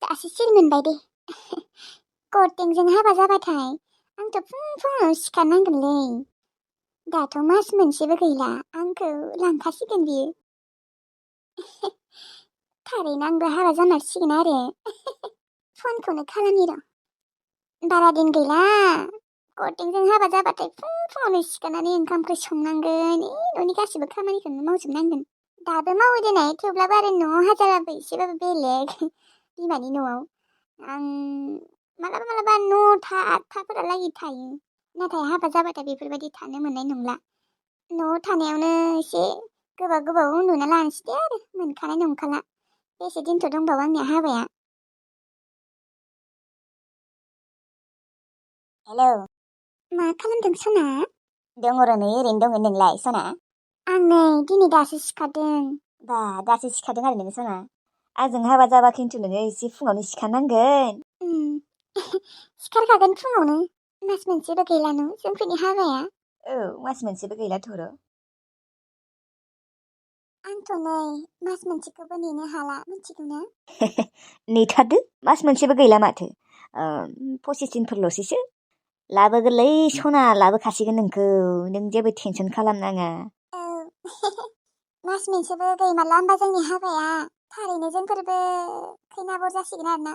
दासो सिरि मोनबाय दे। कर्टेंजों हाबा जाबाथाय आंथ' फुङावनो सिखारनांगोनलै। दाथ' मास मोनसेबो गैला आंखौ लांखासिगोन बियो। थारैनो आंबो हाबा जामारसिगोन आरो। फनखौनो खालामनि र'। बारा दिन गैला। कर्टेंजों हाबा जाबाथाय फुङावनो सिखारनानै ओंखाम ओंख्रि संनांगोन, न'नि गासिबो खामानिखौनो मावजोबनांगोन। दाबो मावो देनाय, थेवब्लाबो आरो न'आव हाजाराबो एसेबाबो बेलेग बिमानि न'आव। आं मालाबा 9टा 8टाफोरालागै थायो। नाथाय हाबा जाबाथाय बेफोरबायदि थानो मोननाय नंला। न'आव थानायावनो एसे गोबाव उन्दुना लानोसै दे आरो, मोनखानाय नंखाला। बेसे दिनथ' दंबावो आंनिया हाबाया। हेलौ, मा खालामदों सना? दङ र' नै ओरैनो दङ। नोंलाय सना? आं नै दिनै दासो सिखारदों। बा दासो सिखारदों आरो नोङो सना? आंजों हाबा जाबा खिन्थु नोङो एसे फुङावनो सिखारनांगोन। सिखारखागोन फुङावनो। मास मोनसेबो गैला न' जोंफोरनि हाबाया? औ, मास मोनसेबो गैलाथ' र'। आंथ' नै मास मोनसेखौबो नेनो हाला, मिथिगौना? नेथारदो, मास मोनसेबो गैला माथो। 25 दिनफोरल'सैसो। लाबोगोरलै सना, लाबोखासिगोन नोंखौ। नों जेबो टेनसन खालामनाङा। औ। मास मोनसेबो गैमारला होमबा जोंनि हाबाया। थारैनो जोंफोरबो खैना बर जासिगोन आरो ना?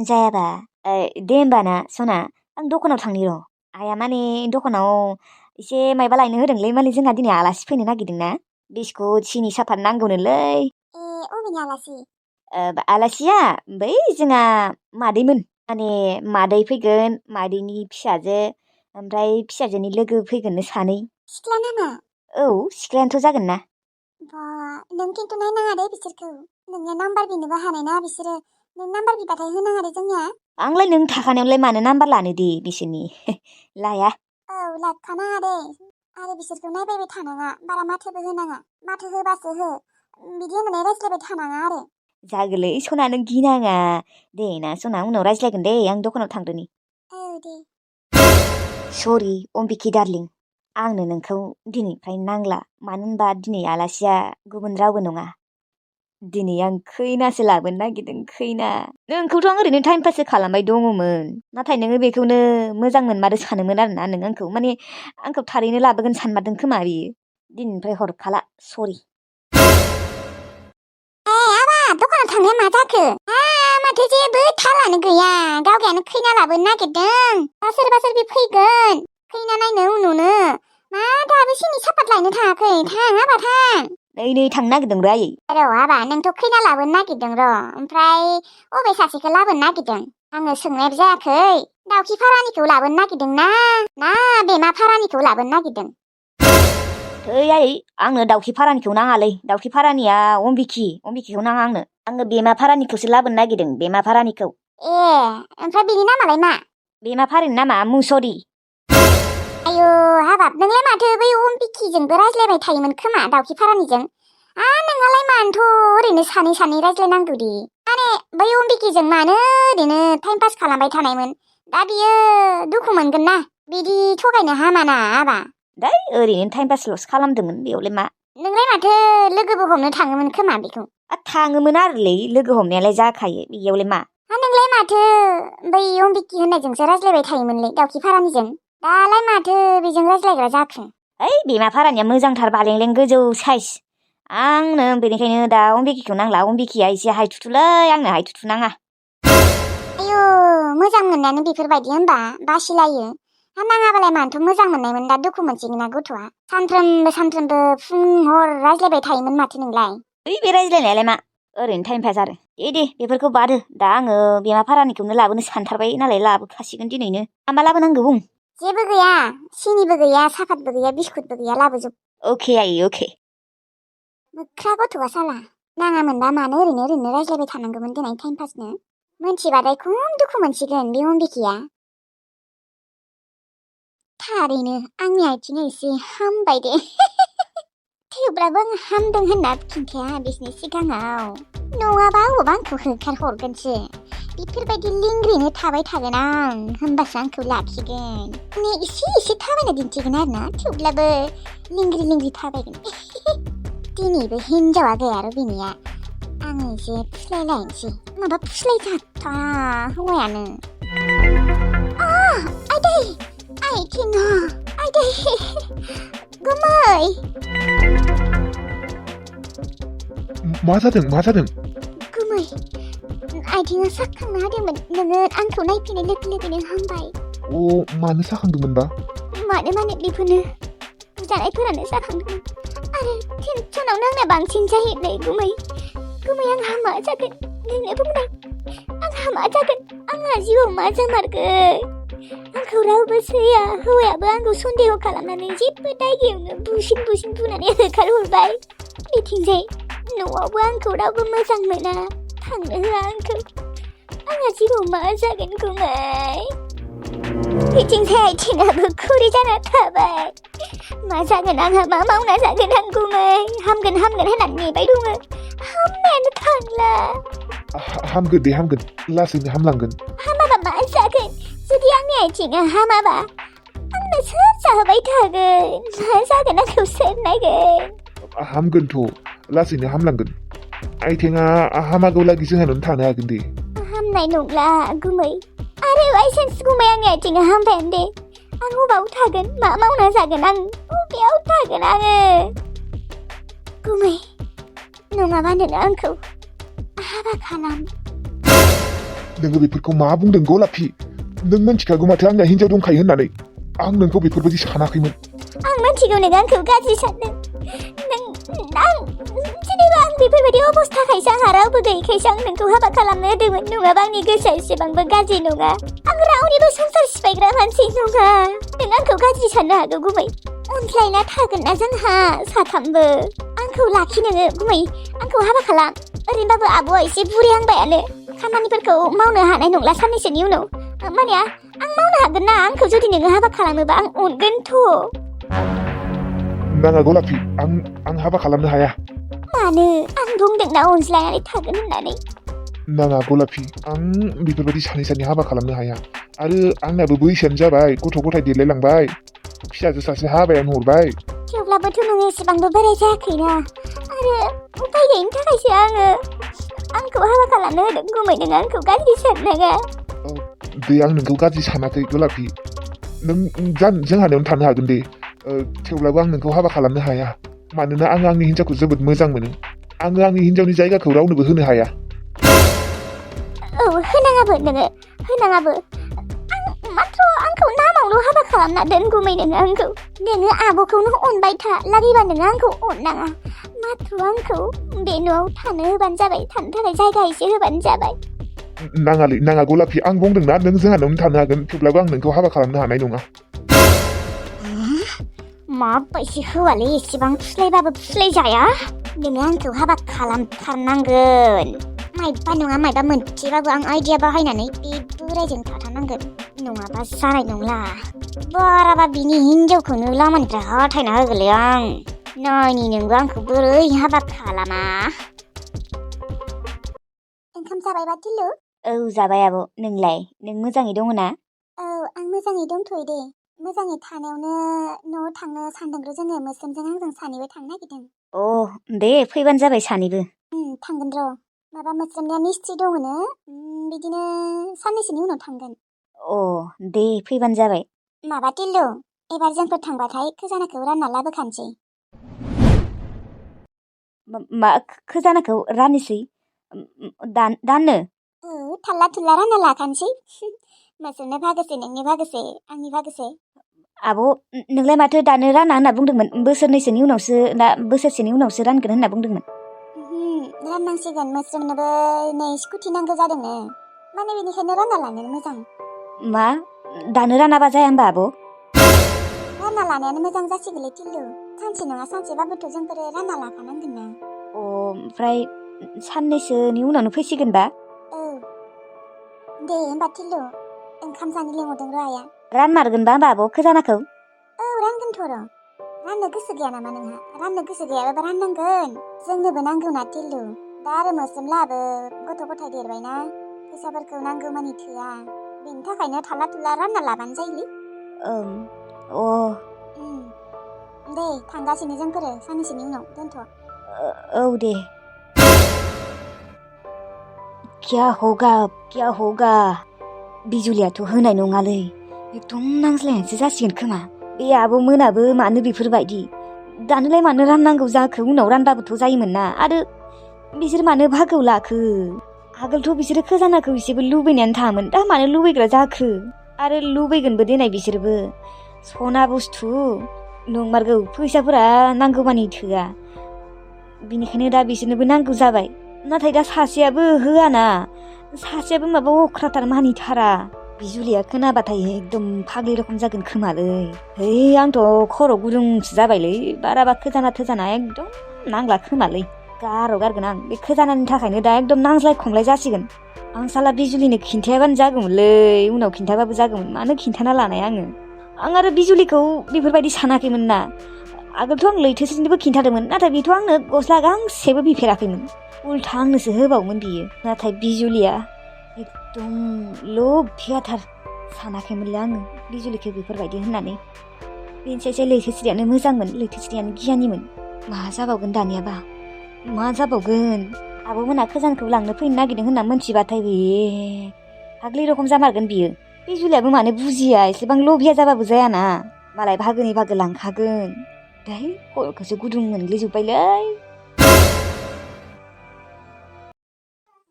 जायाबा। दे होमबा ना सना, आं दखानाव थांनि र'। आइया माने दखानाव एसे मायबा लायनो होदोंलै, माने जोंहा दिनै आलासि फैनो नागिरदों ना। बिस्कुट, सिनि, सापात नांगौनोलै। अबेनि आलासि? आलासिया बै जोंहा मादैमोन। माने मादै फैगोन, मादैनि फिसाजो, ओमफ्राय फिसाजोनि लोगो फैगोननो सानै। सिख्ला नामा? औ, सिख्लायानोथ' जागोन ना। बा, नों खिन्थु नायनाङा दे बिसोरखौ। नोंनिया नाम्बार बिनोबो हानाय ना बिसोरो। नों नाम्बार बिबाथाय होनाङा दे जोंनिया। आंलाय नों थाखानायावलाय मानो नाम्बार लानो दे बिसोरनि। लाया। औ, लाखानाङा दे। आरो बिसोरखौ नायबायबो थानाङा, बारा माथोबो होनाङा। माथो होबासो हो, बिदि होननानै रायज्लायबाय थानाङा आरो। जागोलै सना, नों गिनाङा। दे ना सना, उनाव रायज्लायगोन दे, आं दखानाव थांदोनि। औ दे। सरि अम्बिकी डार्लिं, आंनो नोंखौ दिनैनिफ्राय नांला। मानो होनबा दिनै आलासिया गुबुन रावबो नङा। दिनै आं खैनासो लाबोनो नागिरदों, खैना। नोंखौथ' आं ओरैनो टाइम पाससो खालामबाय दङमोन। नाथाय नोङो बेखौनो मोजां मोनमारो सानोमोन आरोना नों आंखौ। माने आंखौ थारैनो लाबोगोन सानमारदों खोमा बियो। दिनैनिफ्राय हरखाला, सरि। दखानाव थांनाया मा जाखो? माथो जेबो थालानो गैया। गावगायानो खैना लाबोनो नागिरदों। दा सोरबा सोरबि फैगोन खैना नायनो उनावनो। मा दाबो सिनि सापात लायनो थाङाखै? थां हाबा थां। नै थांनो नागिरदों र' आयै। र' हाबा, नोंथ' खैना लाबोनो नागिरदों र'। ओमफ्राय अबे सासेखौ लाबोनो नागिरदों? आङो सोंनायबो जायाखै। दाउखि फारानिखौ लाबोनो नागिरदों ना बेमा फारानिखौ लाबोनो नागिरदों? आयै, आंनो दाउखि फारानिखौ नाङालै। दाउखि फारानिया अम्बिकीखौ नाङा आंनो। आङो बेमा फारानिखौसो लाबोनो नागिरदों, बेमा फारानिखौ। ओमफ्राय बेनि नामालाय मा? बेमा फारानि नामा मुसरि। आयु हाबाब, नोंलाय माथो बै अम्बिकीजोंबो रायज्लायबाय थायोमोन खोमा, दाउखि फारानिजों। नोंहालाय मानोथ' ओरैनो सानै रायज्लायनांगौ दे। माने बै अम्बिकीजों मानो ओरैनो टाइम पास खालामबाय थानायमोन? दा बियो दुखु मोनगोन ना। बिदि थगायनो हामाना हाबा। दै ओरैनो टाइम पासल'सो खालामदोंमोन, बेयावलाय मा। नोंलाय माथो लोगोबो हमनो थाङोमोन खोमा बेखौ? थाङोमोन आरोलै, लोगो हमनायालाय जाखायो, बेयावलाय मा। नोंलाय माथो बै अम्बिकी होननायजोंसो रायज्लायबाय थायोमोनलै, दाउखि फारानिजों। दालाय माथो बेजों रायज्लायग्रा जाखो? बेमा फारानिया मोजांथार, बालेंलें गोजौ साइज। आंनो बेनिखायनो दा अम्बिकीखौ नांला। अम्बिकीया एसे हायथुथुलै, आंनो हायथुथु नाङा। आयु, मोजां मोननायानो बेफोरबायदि होनबा बासिलायो। नाङाबालाय मानोथ' मोजां मोननायमोन, दा दुखु मोनसिगोन ना गथ'आ। सानफ्रोमबो फुं हर रायज्लायबाय थायोमोन माथो नोंलाय? बे रायज्लायनायालाय मा, ओरैनो टाइम पास आरो। दे बेफोरखौ बाद हो। दा आङो बेमा फारानिखौनो लाबोनो सानथारबाय नालाय लाबोखासिगोन दिनैनो। मा लाबोनांगौ बुं? जेबो गैया, सिनिबो गैया, सापातबो गैया, बिस्कुटबो गैया, लाबोजोब। अके आयै, अके। मोख्रा गथ'आ साला। नाङामोनबा मानो ओरैनो रायज्लायबाय थानांगौमोन देनाय टाइम पासनो। मोनथिबाथाय खम दुखु मोनसिगोन बे अम्बिकीया। थारैनो आंनि आथिङा एसे हामबाय दे। थेवब्लाबो आं हामदों होनना खिन्थाया बिसोरनि सिगाङाव। नङाबा अबावबा आंखौ होखारहरगोनसो। बेफोरबायदि लिंग्रिनो थाबाय थागोन आं, होमबासो आंखौ लाखिगोन। माने एसे थाबायना दिन्थिगोन आरो ना, थेवब्लाबो लिंग्रि थाबायगोन। दिनैबो हिनजावा गैया र' बिनिया। आङो एसे फुस्लायलायनोसै माबा फुस्लायथारा हौवायानो आदै आइथिङा आदै गुमै मा जादों गुमै आइथिङा साखांना होदोंमोन नोङो आंखौ नायफैनाय लोगो लोगोनो हामबाय मानो साखांदोंमोनबा मानो बेफोरनो बुजानायफोरानो जाखांदोंमोन आरो टेनसनावनो आंना बांसिन जाहैबाय गुमै आंहा मा जागोन नोंनो बुंनाय आंहा मा जागोन आंहा जिउआव मा जामारगोन आंखौ रावबो सैया हौवायाबो आंखौ सन्देह खालामनानै जेबो दायगायावनो बुसिन बुनानै होखारहरबाय बिथिंजाय न'आवबो आंखौ रावबो मोजां मोना थांनो होआ आंहा जिउआव मा जागोन गुमै बिथिंजाय आइथिङाबो खुरि जाना थाबाय मा जागोन आंहा मा मावना जागोन आं गुमै हामगोन होननानै नेबाय दङ हामनायानो थांला हामगोन दे हामगोन लासैनो हामलांगोन हामाबा मा जागोन जुदि आंनि आइथिङा हामाबा आंनो सोर जाहोबाय थागोन मा जागोन आंखौ सोर नायगोन हामगोनथ' लासैनो हामलांगोन आइथिङा हामागौलागि जोंहानावनो थानो हागोन दे हामनाय नंला गुमै आरो बायसान्स गुमै आंनि आइथिङा हामबायानो दे आं अबाव थागोन मा मावना जागोन आं बबेयाव थागोन आङो गुमै नङाबा नोङो आंखौ हाबा खालाम नोङो बेफोरखौ मा बुंदों गलापि नों मिन्थिखागौ माथो आंना हिन्जाव दंखायो होननानै आं नोंखौ बेफोरबायदि सानाखैमोन आं मिन्थिगौ नों आंखौ गाज्रि सानदों जेनेबा आं बेफोरबायदि अबस्थाखायसो आंहा रावबो गैयैखायसो आं नोंखौ हाबा खालामनो होदोंमोन नङाबा आंनि गोसोआ एसेबांबो गाज्रि नङा आं रावनिबो संसार सिफायग्रा मानसि नङा नों आंखौ गाज्रि साननो हागौ गुमै अनज्लायना थागोन ना जोंहा साथामबो आंखौ लाखि नोङो गुमै आंखौ हाबा खालाम ओरैनोबाबो आब'आ एसे बुरिहांबायानो खामानिफोरखौ मावनो हानाय नंला साननैसोनि उनाव माने आं मावनो हागोन ना आंखौ जुदि नोङो हाबा खालामोबा आं अनगोनथ' नाङा गलापि आं हाबा खालामनो हाया मानो आं बुंदोंना अनज्लायनानै थागोन होननानै नाङा गलापि आं बेफोरबायदि सानै हाबा खालामनो हाया आरो आंनाबो बैसोआनो जाबाय गथ' गथाय देरलायलांबाय फिसाजो सासे हाबायानो हरबाय थेवब्लाबोथ' नोङो एसेबांबो बोराय जायाखैना आरो उपाय गैयिनि थाखायसो आंखौ हाबा खालामनो होदों गुमै नों आंखौ गाज्रि साननाङा दे आं नोंखौ गाज्रि सानाखै गलापि नों जोंहानायावनो थानो हागोन दे थेवब्लाबो आं नोंखौ हाबा खालामनो हाया मानोना आं आंनि हिन्जावखौ जोबोद मोजां मोनो आङो आंनि हिन्जावनि जायगाखौ रावनोबो होनो हाया होनाङाबो नोङो होनाङाबो माथ्र आंखौ नामावल' हाबा खालामना दोन गुमै नोङो आब'खौनो अनबाय था लागिबा नोङो आंखौ अननाङा माथ्र आंखौ बे न'आव थानो होबानो जाबाय थानो थाखाय जायगा एसे होबानो जाबाय नाङा गलापि आं बुंदोंना नों जोंहानावनो थानो हागोन थेवब्लाबो आं नोंखौ हाबा खालामनो हानाय नङा माबायदि हौवालै एसेबां फुस्लायबाबो फुस्लायजाया नोङो आंखौ हाबा खालामथारनांगोन मायबा नङा मायबा मोनसेबाबो आं आइडिया बाहायनानै बे बोरायजों थाथारनांगोन नङाबा जानाय नंला बाराबा बिनि हिन्जावखौनो लामानिफ्राय हथायना होगोनलै आं नायनि नोंबो आंखौ बोरै हाबा खालामा ओंखाम जाबायबा टिल्लु औ जाबाय आब' नोंलाय नों मोजाङै दङ ना औ आं मोजाङै दंथ'यो दे मोजाङै थानायावनो न'आव थांनो सानदोंर' जोङो मोस्रोमजों आंजों सानैबो थांनो नागिरदों दे फैबानो जाबाय सानैबो थांगोन र' माबा मोस्रोमनिया मिस्थि दङनो बिदिनो साननैसोनि उनाव थांगोन दे फैबानो जाबाय माबा टिल्लु एबार जोंफोर थांबाथाय खजानाखौ रानना लाबोखानोसै मा खजानाखौ राननोसै दाननो थाल्ला थुल्ला रानना लाखानोसै मोस्रोमनो भागोसे नोंनि भागोसे आंनि भागोसे आब' नोंलाय माथो दानो राना होनना बुंदोंमोन बोसोरनैसोनि उनावसो ना बोसोरसेनि उनावसो रानगोन होनना बुंदोंमोन राननांसिगोन मोस्रोमनोबो नै स्कुटि नांगौ जादोंनो माने बेनिखायनो रानना लानो मोजां मा दानो रानाबा जाया होमबा आब' रानना लानायानो मोजां जासिगोनलै टिल्लु सानसे नङा सानसेबाबोथ' जोंफोर रानना लाखानांगोन ना ओमफ्राय साननैसोनि उनावनो फैसिगोनबा दे होमबा टिल्लु ओंखाम जानो लिंहरदों र' आइया रानमारगोनबा होमबा आब' खजानाखौ रानगोनथ' र' राननो गोसो गैया नामा नोंहा राननो गोसो गैयाबाबो राननांगोन जोंनोबो नांगौ ना टिल्लु दा आरो मोस्रोमलाहाबो गथ' गथाय देरबायना फैसाफोरखौ नांगौ मानि थोआ बेनि थाखायनो थाल्ला थुल्ला रानना लाबानो जायोलै दे थांगासिनो जोंफोरो साननैसोनि उनाव दोनथ' औ दे क्या होगा बिजुलियाथ' होनाय नङालै एकदम नांज्लायनायसो जासिगोन खोमा बे आब' मोनाबो मानो बेफोरबायदि दानोलाय मानो राननांगौ जाखो उनाव रानबाबोथ' जायोमोन ना आरो बिसोर मानो भागोआव लाखो आगोलथ' बिसोरो खजानाखौ एसेबो लुबैनायानो थाङामोन दा मानो लुबैग्रा जाखो आरो लुबैगोनबो देनाय बिसोरबो सना बुस्थु नंमारगौ फैसाफोरा नांगौमानि थोआ बिनिखायनो दा बिसोरनोबो नांगौ जाबाय नाथाय दा सासेयाबो होआना सासेयाबो माबा अख्राथार मानिथारा बिजुलिया खोनाबाथाय एकदम फाग्लि रखम जागोन खोमालै है आंथ' खर' गुदुंसो जाबायलै बाराबा खोजाना थोजाना एकदम नांला खोमालै गारगोन आं बे खोजानानि थाखायनो दा एकदम नांज्लाय खमलाय जासिगोन आं साला बिजुलिनो खिन्थायाबानो जागौमोनलै उनाव खिन्थाबाबो जागौमोन मानो खिन्थाना लानाय आं आरो बिजुलिखौ बेफोरबायदि सानाखैमोन ना आगोलथ' आं लैथोसिनोबो खिन्थादोंमोन नाथाय बेथ' आंनो गस्ला गांसेबो बिफेराखैमोन उल्था आंनोसो होबावोमोन बियो नाथाय बिजुलिया एकदम लभियाथार सानाखैमोनलै आङो बिजुलिखौ बेफोरबायदि होननानै बेनिसायसो लैथोसिरियानो मोजांमोन लैथोसिरियानो गियानिमोन मा जाबावगोन दानियाबा मा जाबावगोन आब'मोना खोजानखौ लांनो फैनो नागिरदों होनना मोनथिबाथाय बे फाग्लि रखम जामारगोन बियो बिजुलियाबो मानो बुजिया एसेबां लभिया जाबाबो जायाना मालाय भागोनि भागो लांखागोन दाय खर'खौसो गुदुं मोनग्लिजोब्बायलै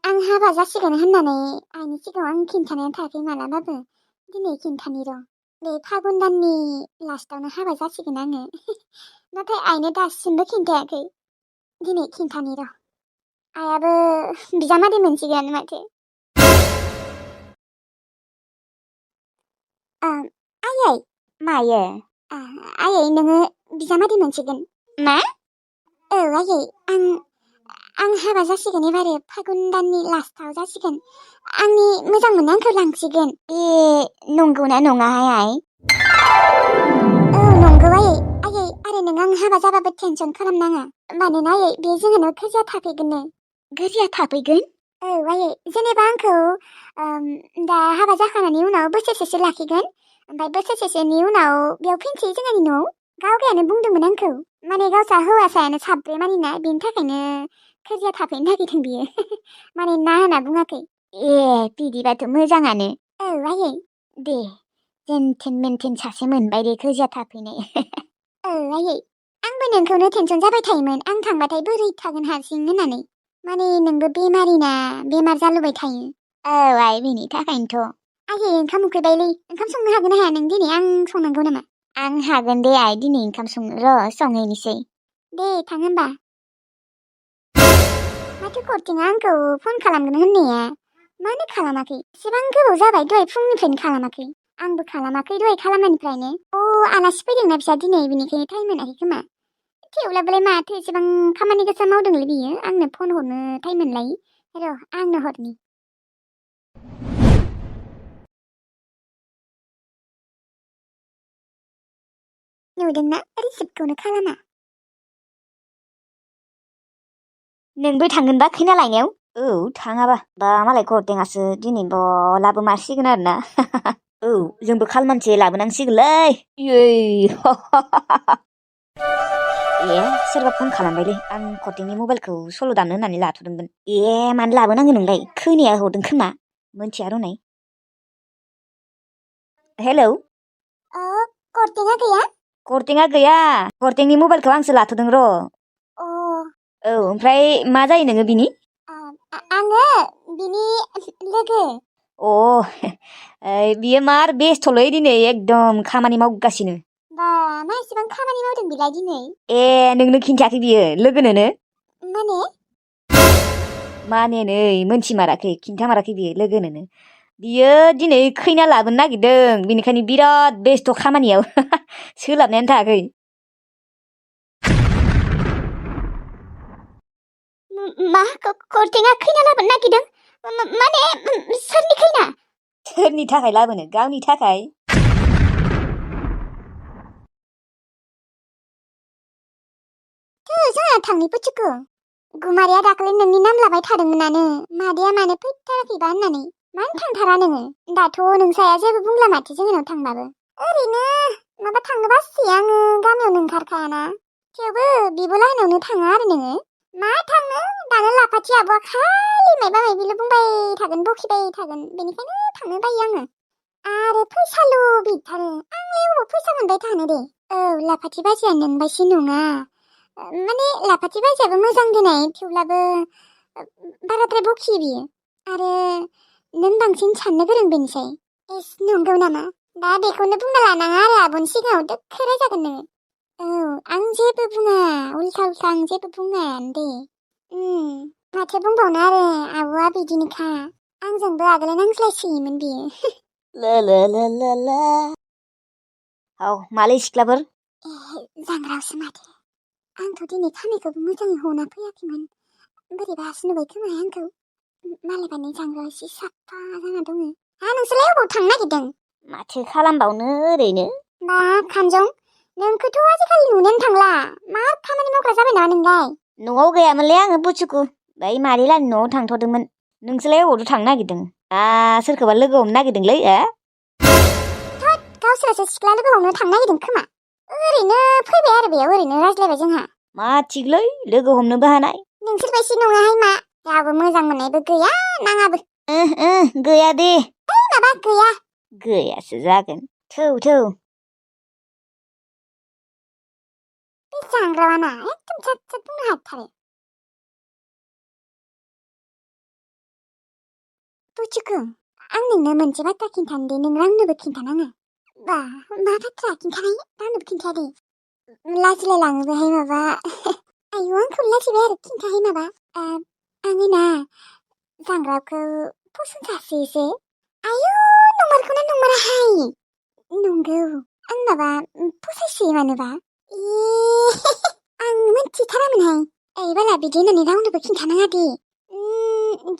आं हाबा जासिगोन होननानै आइनि सिगाङाव आं खिन्थानायानो थायाखै मालाबाबो दिनै खिन्थानि र' बे फागुन दाननि लास्टावनो हाबा जासिगोन आङो नाथाय आइनो दासिमबो खिन्थायाखै दिनै खिन्थानि र' आइयाबो बिजामादै मोनसिगोन माथो आयै मायो आयै नोङो बिजामादै मोनसिगोन मा औ आयै आं हाबा जासिगोन एबारो फागुन दाननि लास्टाव जासिगोन आंनि मोजां मोननायखौ लांसिगोन ए नंगौना नङाहाय आइ औ नंगौ आयै आरो नों आं हाबा जाबाबो टेनसन खालामनाङा मानोना आयै बे जोंहानाव गोरजिया थाफैगोननो गोरजिया थाफैगोन औ आयै जेनेबा आंखौ दा हाबा जाखांनायनि उनाव बोसोरसेसो लाखिगोन ओमफ्राय बोसोरसेसोनि उनाव बेयाव फैनोसै जोंहानि न'आव गावगायानो बुंदोंमोन आंखौ माने गावसा हौवासायानो साब्रै मानिना बेनि थाखायनो गोरजिया थाफैनो नागिरदों बियो माने ना होनना बुङाखै ए बिदिबाथ' मोजाङानो औ आयै दे जेनथेन मेनथेन सासे मोनबाय दे गोरजिया थाफैनाय औ आयै आंबो नोंखौनो टेनसन जाबाय थायोमोन आं थांबाथाय बोरै थागोन हारसिं होननानै माने नोंबो बेमारिना बेमार जालुबाय थायो औ आइ बेनि थाखायनोथ' आयै ओंखाम उखैबायलै ओंखाम संनो हागोन ना हाया नों दिनै आं संनांगौ नामा आं हागोन दे आइ दिनै ओंखाम संनो र' संहैनोसै दे थां होनबा माथो कर्टिङा आंखौ फन खालामगोन होननाया मानो खालामाखै एसेबां गोबाव जाबाय दहाय फुंनिफ्रायनो खालामाखै आंबो खालामाखै दहाय खालामनायनिफ्रायनो आलासि फैदोंना बिसा दिनै बिनिखायनो टाइम मोनाखै खोमा थेवब्लाबोलाय माथो एसेबां खामानि गोसा मावदोंलै बियो आंनो फन हरनो टाइम मोनलायि र' आंनो हरनि नुदोंना रिसिप्टखौनो खालामा नोंबो थांगोनबा खैना लायनायाव औ थाङाबा बा मालाय कर्टिङासो दिनै लाबोमारसिगोन आरोना औ जोंबो खालमानसे लाबोनांसिगोनलै ए सोरबा फन खालामबायलै आं कर्टिंनि मबाइलखौ सल' दामनो होननानै लाथ'दोंमोन ए मानो लाबोनांगौ नोंलाय खोनाया हरदों खोमा मोनथिया र'नाय हेलौ कर्टिङा गैया कर्टिंनि मबाइलखौ आंसो लाथ'दों र' औ ओमफ्राय मा जायो नोङो बिनि आङो बिनि लोगो बियो मार बेस्थ'लै दिनै एकदम खामानि मावगासिनो बा मा एसेबां खामानि मावदों बिलाय दिनै ए नोंनो खिन्थायाखै बियो लोगोनोनो माने नै मोनथिमाराखै खिन्थामाराखै बियो लोगोनोनो बियो दिनै खैना लाबोनो नागिरदों बेनिखायनो बिराद बेस्थ' खामानियाव सोलाबनायानो थायाखै मा कर्टिङा खैना लाबोनो नागिरदों माने सोरनि खैना सोरनि थाखाय लाबोनो गावनि थाखाय जोंहा थांनि पुथिखौ गुमारिया दाखालि नोंनि नाम लाबाय थादोंमोनानो मादैया मानो फैथाराखैबा होननानै मानो थांथारा नोङो दाथ' नोंसाया जेबो बुंला माथो जोंनाव थांबाबो ओरैनो माबा थांनो बासै आङो गामियावनो ओंखारखायाना थेवबो बिब' लाहानावनो थाङा आरो नोङो मा थांनो दानो लाफाथि आब'आ खालि खालि मायबा मायबिल' बुंबाय थागोन बखिबाय थागोन बेनिखायनो थांनो बायो आङो आरो फैसाल' बिथारो आंलाय अबाव फैसा मोनबाय थानो दे औ लाफाथि बाजैया नोंबायसि नङा माने लाफाथि बाजैयाबो मोजां देनाय थेवब्लाबो बाराद्राय बखियो बियो आरो नों बांसिन साननो गोरों बेनिसाय एस नंगौ नामा दा बेखौनो बुंना लानाङा आरो आब'नि सिगाङाव दोखो रायजागोन नोङो औ आं जेबो बुङा उल्था उल्था आं जेबो बुङायानो दे माथो बुंबावनो आरो आब'आ बिदिनोखा आंजोंबो आगोल नांज्लायसोयोमोन बियो औ मालै सिख्लाफोर जांग्रावसो माथो आंथ' दिनै खानायखौबो मोजाङै हना फैयाखैमोन बोरैबासो नुबाय खोमा आंखौ मालायबानो जांग्राव एसे साफा जाना दङ नोंसोरलाय अबाव थांनो नागिरदों माथो खालामबावनो ओरैनो मा खानजं नोंखौथ' आजिखालि नुनोनो थांला मा खामानि मावग्रा जाबाय नामा नोंलाय न'आव गैयामोनलै आङो बुसुखु बै मादैलानि न'आव थांथ'दोंमोन नोंसोरलाय अबावथो थांनो नागिरदों सोरखौबा लोगो हमनो नागिरदोंलै गावसोरसो सिख्ला लोगो हमनो थांनो नागिरदों खोमा ओरैनो फैबाय आरो बेयाव ओरैनो रायज्लायबाय जोंहा मा थिगलै लोगो हमनोबो हानाय नोंसोर बायदि नङाहाय मा रावबो मोजां मोननायबो गैया नाङाबो गैया दे माबा गैया गैयासो जागोन थौ बे जांग्रावाना एकदम जात जात बुंनो हाथारो बुजुखौ आं नोंनो मोनसे बाथ्रा खिन्थानो दे नों रावनोबो खिन्थानाङा बा मा बाथ्रा खिन्थानाय रावनोबो खिन्थाया दे लाजिलाय लाङोबोहाय माबा आयु आंखौ लाजिबाय आरो खिन्थाहाय माबा आङो ना जांग्राखौ फसन जासोयोसो आयु नंमारखौना नंमाराहाय नंगौ आं माबा फसायसोयो मानोबा आं मिथिथारामोनहाय बाला बिदि होननानै रावनोबो खिन्थानाङा दे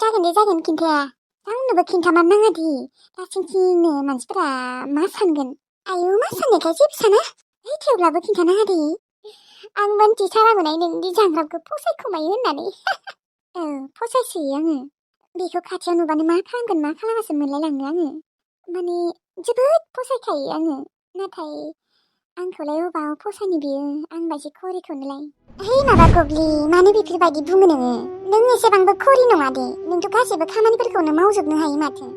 जागोन खिन्थाया रावनोबो खिन्थामारनाङा दे लासिंसिंनो मानसिफोरा मा सानगोन आयु मा साननायखाय जेबो साना थेवब्लाबो खिन्थानाङा दे आं मिथिथारामोनहाय नोंदि जांग्राखौ फसायखोमायो होननानै औ फसायसोयो आङो बेखौ खाथियाव नुबानो मा खालामगोन मा खालामासो मोनलायलाङो आङो माने जोबोद फसायखायो आङो नाथाय आंखौलाय अबाव फसायनो बियो आं बायदि खरिखौनोलाय माबा गब्लि मानो बेफोरबायदि बुङो नों एसेबांबो खरि नङा दे नोंथ' गासैबो खामानिफोरखौनो मावजोबनो हायो माथो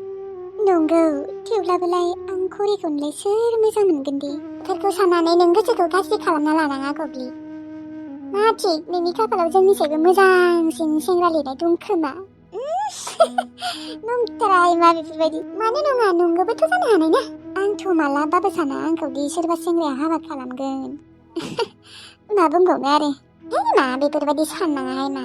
नंगौ थेवब्लाबोलाय आं खरिखौनोलाय सोर मोजां मोनगोन दे बेफोरखौ साननानै नों गोसोखौ गाज्रि खालामना लानाङा गब्लि मा थिक नोंनि खाफालाव जोंनिसायबो मोजांसिन सेंग्रा लिरनाय दं खोमा नंथाराहाय मा बेफोरबायदि मानो नङा नंगौबोथ' जानो हानाय ना आंथ' मालाबाबो साना आंखौदि सोरबा सेंग्राया हाबा खालामगोन मा बुंबावनो आरो मा बेफोरबायदि साननाङाहाय मा